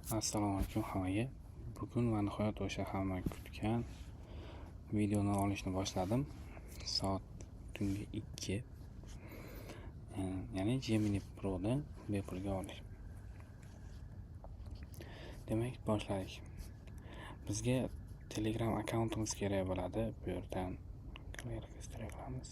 Assalomu alaykum hammaga. Bugun va nihoyat o'sha hamma kutgan videoni olishni boshladim. Soat tungi 2. Ya'ni Gemini Pro'ni bepulga olish. Demak, boshladik. Bizga Telegram akkauntimiz kerak bo'ladi. Bu yerdan clear history qilamiz.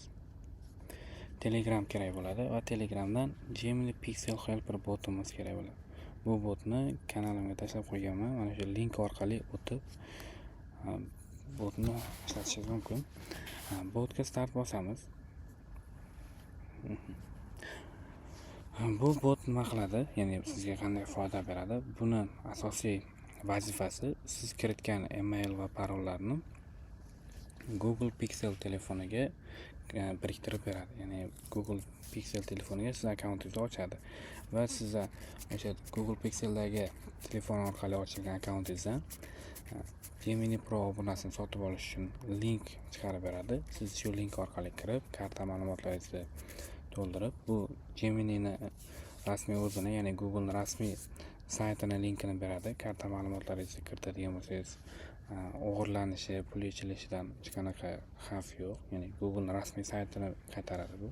Telegram kerak bo'ladi va Telegramdan Gemini Pixel Helper botimiz kerak bo'ladi. Bu botni kanalimga tashlab qo'yganman. Mana shu link orqali o'tib, botni ishlatishingiz mumkin. Botga start bosamiz. Bu bot nima qiladi? Ya'ni sizga qanday foyda beradi? Buni asosiy vazifasi siz kiritgan email va parollarni Google Pixel telefoniga biriktirib beradi. Ya'ni Google Pixel telefoniga siz akkauntingizni ochadi va sizni o'sha Google Pixeldagi telefon orqali ochilgan akkauntingizdan Gemini Pro obunasini sotib olish uchun link chiqarib beradi. Siz shu link orqali kirib, karta ma'lumotlaringizni to'ldirib, bu Gemini'ni rasmiy o'zini, ya'ni Google'ni rasmiy saytini linkini beradi. Karta ma'lumotlaringizni kiritadigan bo'lsangiz, o'g'irlanishi, pul yechilishidan hech qanaqa xavf yo'q. Ya'ni Google'ni rasmiy saytini qaytaradi bu.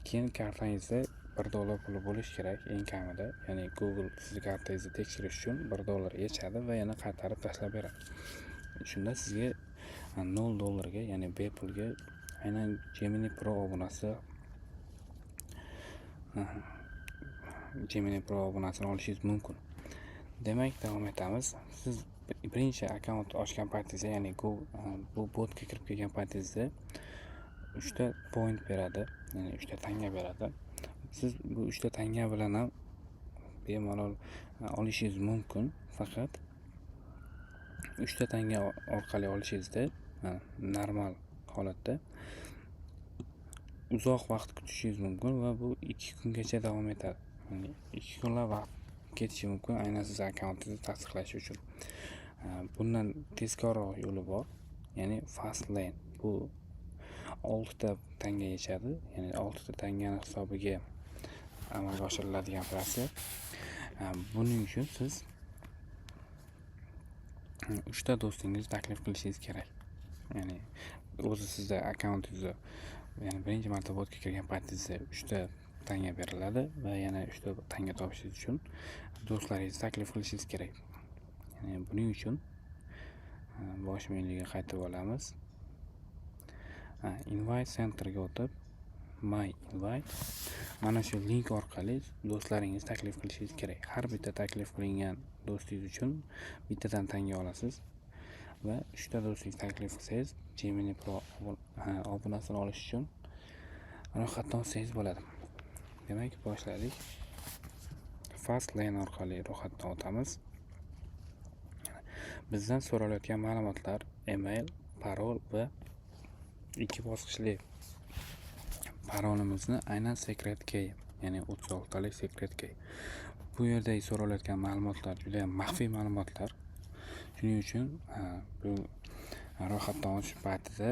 Keyin kartangizda 1 dollar puli bo'lishi kerak eng kamida. Ya'ni Google sizni kartangizni tekshirish uchun 1 dollar yechadi va yana qaytarib tashlab beradi. Shunda sizga 0 dollarga, ya'ni bepulga aynan Gemini Pro obunasi, Gemini Pro obunasini olishingiz mumkin. Demak, davom etamiz. Siz birinchi akkaunt ochgan paytingizda, ya'ni bu botga kirib kelgan paytingizda uchta point beradi, ya'ni uchta tanga beradi. Siz bu uchta tanga bilan ham bemalol olishingiz mumkin. Faqat uchta tanga orqali olishingizda, normal holatda uzoq vaqt kutishingiz mumkin va bu 2 kungacha davom etadi. Ya'ni 2 kunlab vaqt ketishi mumkin aynan sizni akkauntingizni tasdiqlash uchun. Bundan tezkorroq yo'li bor, ya'ni fast lane. Bu oltita tanga yechadi, ya'ni oltita tangani hisobiga amalga oshiriladigan protsess. Buning uchun siz uchta do'stingizni taklif qilishingiz kerak. Ya'ni o'zi sizda akkauntingizni, ya'ni birinchi marta botga kirgan paytingizda uchta tanga beriladi va yana uchta tanga topishingiz uchun do'stlaringizni taklif qilishingiz kerak. Ya'ni buning uchun bosh menyuga qaytib olamiz, invite centerga o'tib, my invite, mana shu link orqali do'stlaringizni taklif qilishingiz kerak. Har bitta taklif qilingan do'stingiz uchun bittadan tanga olasiz va uchta do'stingizni taklif qilsangiz, Gemini Pro obunasini olish uchun ro'yxatdan o'tsangiz bo'ladi. Demak, boshladik. Fast lane orqali ro'yxatdan o'tamiz. Bizdan so'ralayotgan ma'lumotlar email, parol va ikki bosqichli parolimizni, aynan secret key, ya'ni 36 talik secret key. Bu yerdagi so'ralayotgan ma'lumotlar juda ham maxfiy ma'lumotlar. Shuning uchun bu ro'yxatdan o'tish paytida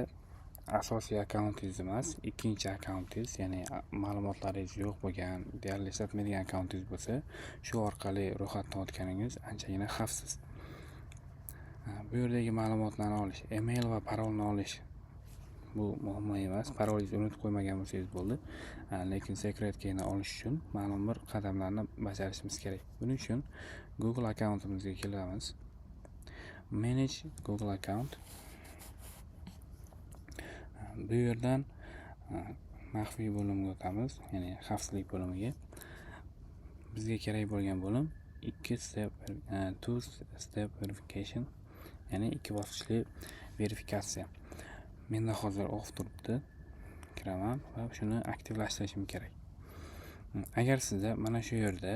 asosiy akkauntingiz emas, ikkinchi akkauntingiz, ya'ni ma'lumotlaringiz yo'q bo'lgan, deyarli ishlatmaydigan akkauntingiz bo'lsa, shu orqali ro'yxatdan o'tganingiz anchagina xavfsiz. Bu yerdagi ma'lumotlarni olish, email va parolni olish, bu muammo emas. Parolingizni unutib qo'ymagan bo'lsangiz bo'ldi. Lekin secret keyni olish uchun ma'lum bir qadamlarni bajarishimiz kerak. Buning uchun Google akkauntimizga kelamiz, manage Google account. Bu yerdan maxfiy bo'limga o'tamiz, ya'ni xavfsizlik bo'limiga. Bizga kerak bo'lgan bo'lim ikki step, two step verification, ya'ni ikki bosqichli verifikatsiya. Menda hozir off turibdi. Kiraman va shuni aktivlashtirishim kerak. Agar sizda mana shu yerda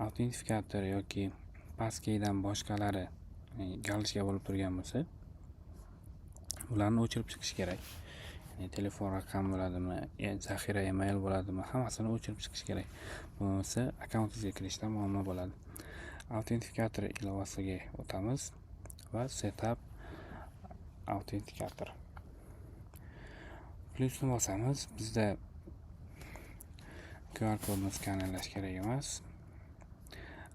autentifikator yoki passkeydan boshqalari галочка bo'lib turgan bo'lsa, ularni o'chirib chiqish kerak. Ya'ni telefon raqami bo'ladimi, zaxira email bo'ladimi, hammasini o'chirib chiqish kerak. Bo'lmasa akkauntingizga kirishda muammo bo'ladi. Autentifikator ilovasiga o'tamiz va setup autentikator plyusni bosamiz. Bizda QR kodni skanerlash kerak emas.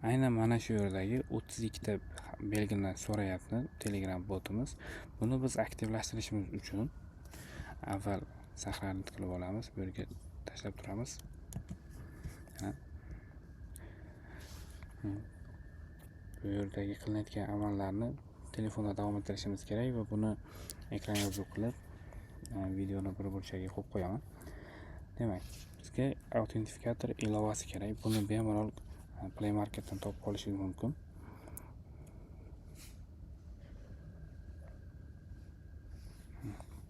Aynan mana shu yerdagi 32 ta belgini so'rayapti Telegram botimiz. Buni biz aktivlashtirishimiz uchun avval сохранить qilib olamiz, bu yerga tashlab turamiz. Bu yerdagi qilinayotgan amallarni telefonda davom ettirishimiz kerak va buni ekran yozuv qilib videoni bir burchagiga qo'yib qo'yaman. Demak, bizga autentifikator ilovasi kerak. Buni bemalol Play Marketdan topib olishingiz mumkin.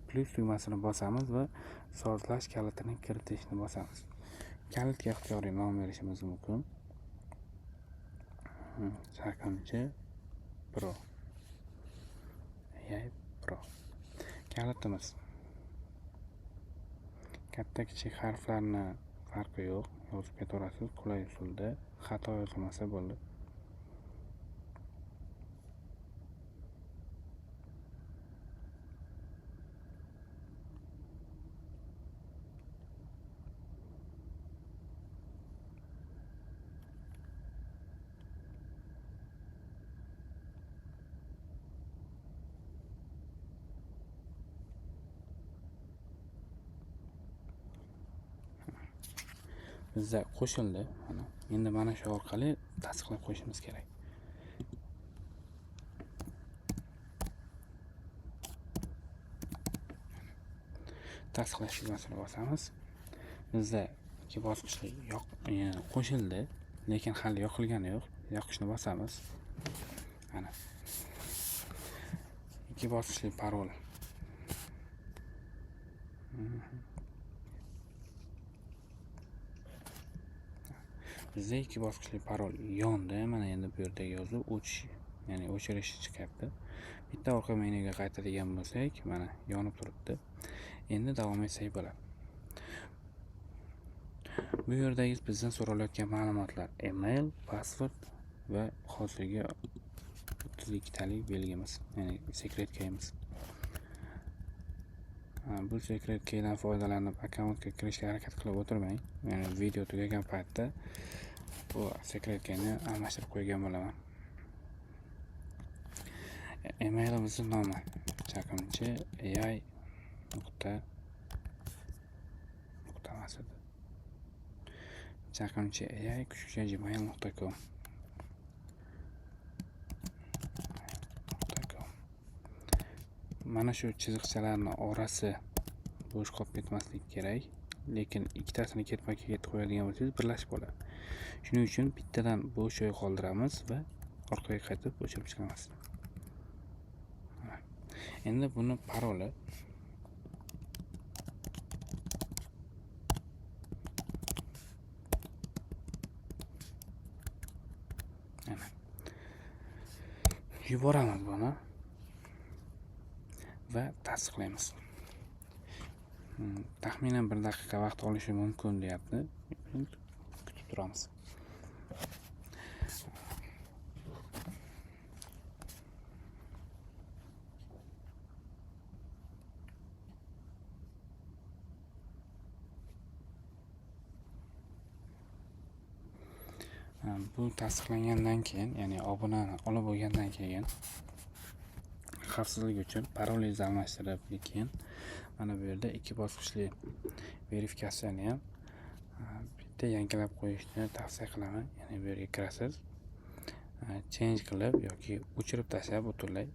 Plyus tugmasini bosamiz va sozlash kalitini kiritishni bosamiz. Kalitga ixtiyoriy nom berishimiz mumkin. Chaqimchi Pro. AI Pro. Kalitimiz. Katta kichik harflarni farqi yo'q. Yozib ketaverasiz qulay usulda. Xato yozilmasa bo'ldi. Bizda qo'shildi. Mana endi mana shu orqali tasdiqlab qo'yishimiz kerak. Tasdiqlash tugmasini bosamiz. Bizda ikki bosqichli qo'shildi, lekin hali yoqilgani yo'q. Yoqishni bosamiz. Mana ikki bosqichli parol. Bizda ikki bosqichli parol yondi. Mana endi bu yerdagi yozuv o'chish, ya'ni o'chirish chiqyapti. Bitta orqa menyuga qaytadigan bo'lsak, mana yonib turibdi. Endi davom etsak bo'ladi. Bu yerdagi bizdan so'ralayotgan ma'lumotlar email, password va hozirgi 32 talik belgimiz, ya'ni secret keyimiz. Bu secret keydan foydalanib akkauntga kirishga harakat qilib o'tirmang. Ya'ni video tugagan paytda bu secret keyni almashtirib qo'ygan bo'laman. Emailimizning nomi chaqimchi AI nuqta nuqta emas edi. Chaqimchi AI kuchukcha gmail nuqta com. Mana shu chiziqchalarning orasi bo'sh qolib ketmasligi kerak, lekin ikkitasini ketma-ket qo'yadigan bo'lsangiz birlashib qoladi. Shuning uchun bittadan bo'sh joy qoldiramiz va orqaga qaytib o'chirib chiqamiz. Endi buni paroli mana yuboramiz buni va tasdiqlaymiz. Taxminan 1 daqiqa vaqt olishi mumkin deyapti. Kutib turamiz. Bu tasdiqlangandan keyin, ya'ni obunani olib bo'lgandan keyin xavfsizlik uchun parolingizni almashtirib, keyin mana bu yerda ikki bosqichli verifikatsiyani ham bitta yangilab qo'yishni tavsiya qilaman. Ya'ni bu yerga kirasiz, change qilib yoki o'chirib tashlab butunlay.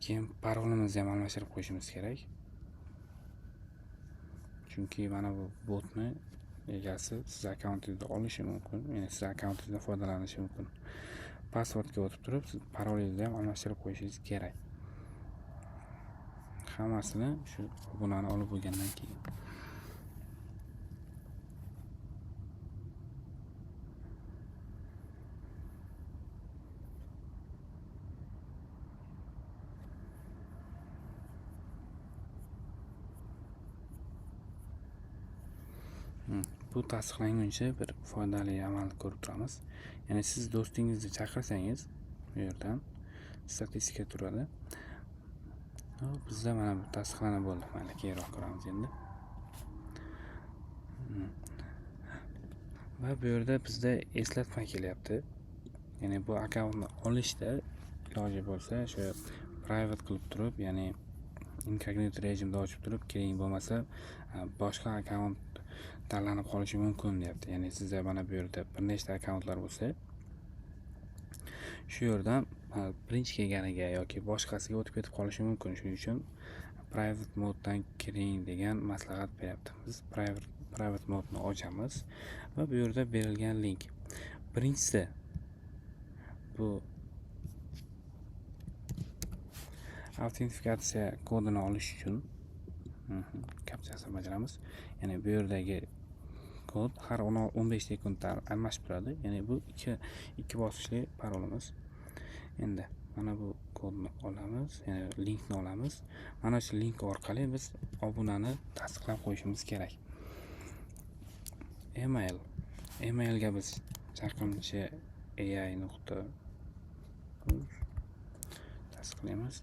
Keyin parolimizni ham almashtirib qo'yishimiz kerak. Chunki mana bu botni egasi siz akkauntingizda olishi mumkin, ya'ni siz akkauntingizdan foydalanishi mumkin. Passwordga o'tib turib, siz parolingizni ham almashtirib qo'yishingiz kerak. Hammasini shu obunani olib bo'lgandan keyin. Bu tasdiqlanguncha bir foydali amalni ko'rib turamiz. Ya'ni siz do'stingizni chaqirsangiz, bu yerdan statistika turadi. Bizda mana bu tasdiqlanib bo'ldi. Mana keyinroq ko'ramiz endi. Va bu yerda bizda eslatma kelyapti. Ya'ni bu akkauntni olishda iloji bo'lsa o'sha private qilib turib, ya'ni inkognito rejimda ochib turib kiring, bo'lmasa boshqa akkaunt tanlanib qolishi mumkin deyapti. Ya'ni sizda mana bu yerda bir nechta akkauntlar bo'lsa, shu yerdan birinchi kelganiga yoki boshqasiga o'tib ketib qolishi mumkin. Shuning uchun private modedan kiring degan maslahat beryapti. Biz private modeni ochamiz va bu yerda berilgan link. Birinchisi bu autentifikatsiya kodini olish uchun kapchasini bajaramiz. Ya'ni bu yerdagi kod har 15 sekundda almashib turadi. Ya'ni bu ikki bosqichli parolimiz. Endi mana bu kodni olamiz, ya'ni linkni olamiz. Mana shu link orqali biz obunani tasdiqlab qo'yishimiz kerak. Email. Emailga biz chaqimchi ai nuqta tasdiqlaymiz.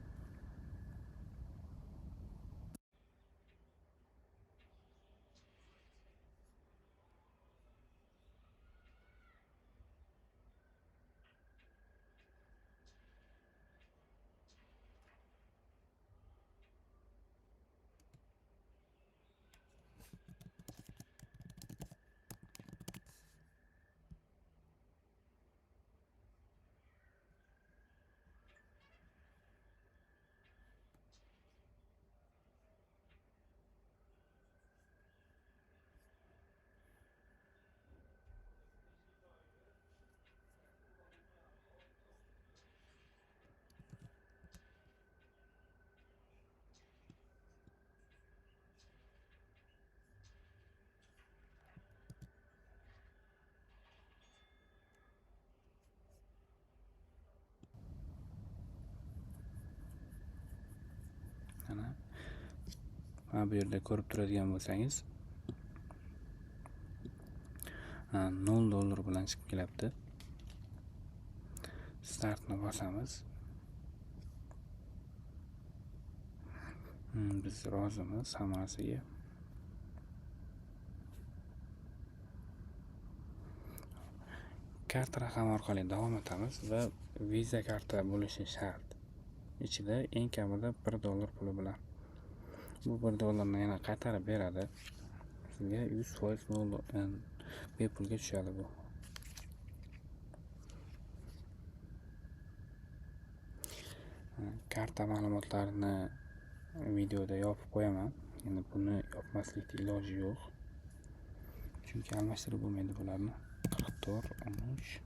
Mana bu yerda ko'rib turadigan bo'lsangiz, $0 bilan chiqib kelyapti. Startni bosamiz. Biz rozimiz hammasiga. Karta raqami orqali davom etamiz va Visa karta bo'lishi shart. Ichida eng kamida $1 puli bilan. Bu $1 yana qaytarib beradi. Sizga 100% bepulga tushadi bu. Karta ma'lumotlarini videoda yopib qo'yaman. Endi buni yopmaslikning iloji yo'q. Chunki almashtirib bo'lmaydi bularni. 44 13.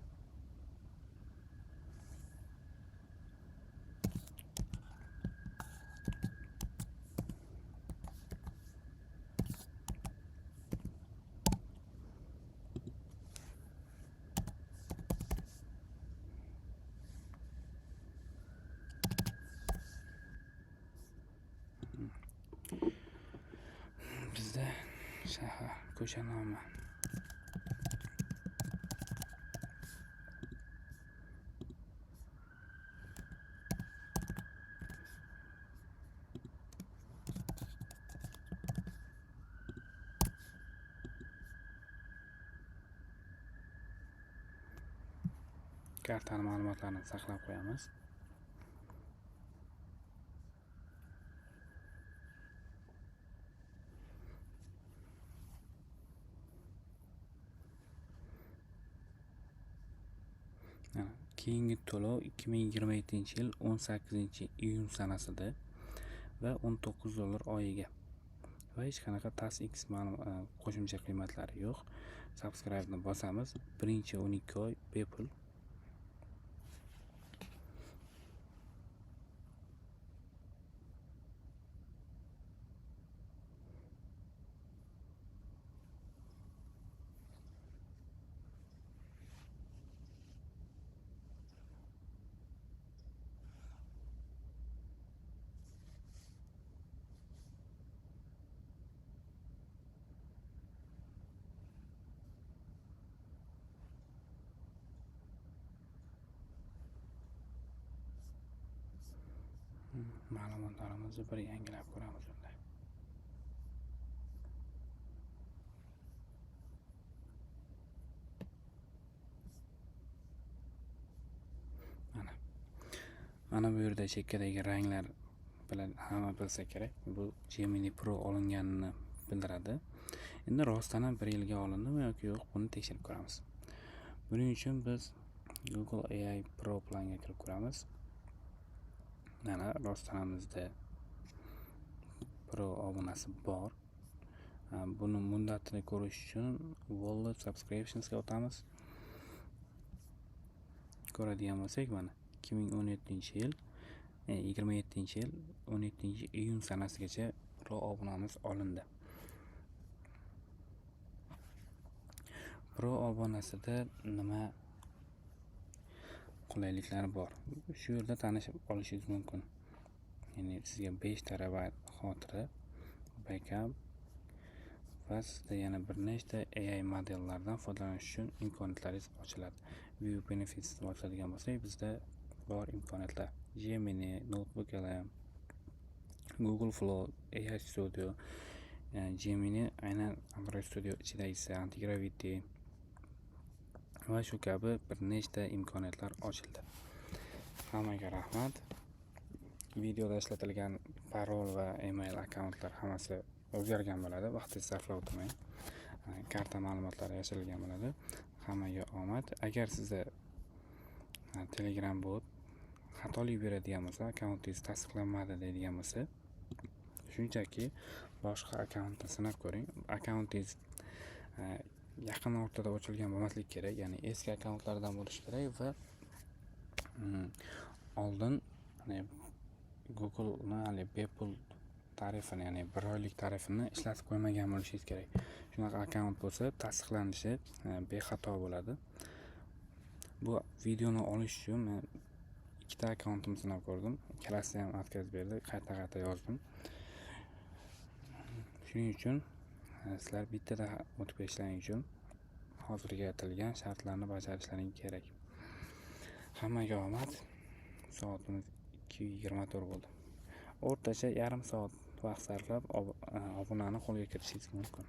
Bizda shahar, ko'cha nomi. Kartani ma'lumotlarini saqlab qo'yamiz. Keyingi to'lov 2027-yil 18-iyun sanasida va $19 oyiga va hech qanaqa TASX qo'shimcha qiymatlari yo'q. Subscribe ni bosamiz. Birinchi 12 oy bepul. Ma'lumotlarimizni bir yangilab ko'ramiz unda. Mana bu yerda chekkadagi ranglar bilan hamma bilsa kerak, bu Gemini Pro olinganini bildiradi. Endi rostdan ham bir yilga olindimi yoki yo'q, buni tekshirib ko'ramiz. Buning uchun biz Google AI Pro planga kirib ko'ramiz. Mana, rostdan ham bizda Pro obunasi bor. Buni muddatini ko'rish uchun Wallet Subscriptionsga o'tamiz. Ko'radigan bo'lsak, mana, 2017-yil, 27-yil 17-iyun sanasigacha Pro obunamiz olindi. Pro obunasida nima qulayliklar bor, shu yerda tanishib olishingiz mumkin. Ya'ni sizga 5 terabayt xotira, backup va sizda yana bir nechta AI modellardan foydalanish uchun imkoniyatlaringiz ochiladi. View Benefits deb ochadigan bo'lsak, bizda bor imkoniyatlar: Gemini, Notebook LM, Google Flow, AI Studio, Gemini aynan Android Studio ichidagisi, Antigravity va shu kabi bir nechta imkoniyatlar ochildi. Hammaga rahmat. Videoda ishlatilgan parol va email akkauntlar hammasi o'zgargan bo'ladi, vaqtingizni sarflab o'tirmang. Karta ma'lumotlari yashirilgan bo'ladi. Hammaga omad. Agar sizda Telegram bot xatolik beradigan bo'lsa, akkauntingiz tasdiqlanmadi deydigan bo'lsa, shunchaki boshqa akkauntni sinab ko'ring. Akkauntingiz yaqin o'rtada ochilgan bo'lmasligi kerak, ya'ni eski akkauntlardan bo'lishi kerak va oldin Googleni haligi bepul tarifini, ya'ni bir oylik tarifini ishlatib qo'ymagan bo'lishingiz kerak. Shunaqa akkaunt bo'lsa, tasdiqlanishi bexato bo'ladi. Bu videoni olish uchun men ikkita akkauntimni sinab ko'rdim, ikkalasi ham отказ berdi, qayta qayta yozdim. Shuning uchun sizlar bittada o'tib ketishlaring uchun hozirgi aytilgan shartlarni bajarishlaring kerak. Hammaga omad. Soatimiz 2:24 bo'ldi. O'rtacha yarim soat vaqt sarflab obunani qo'lga kiritishingiz mumkin.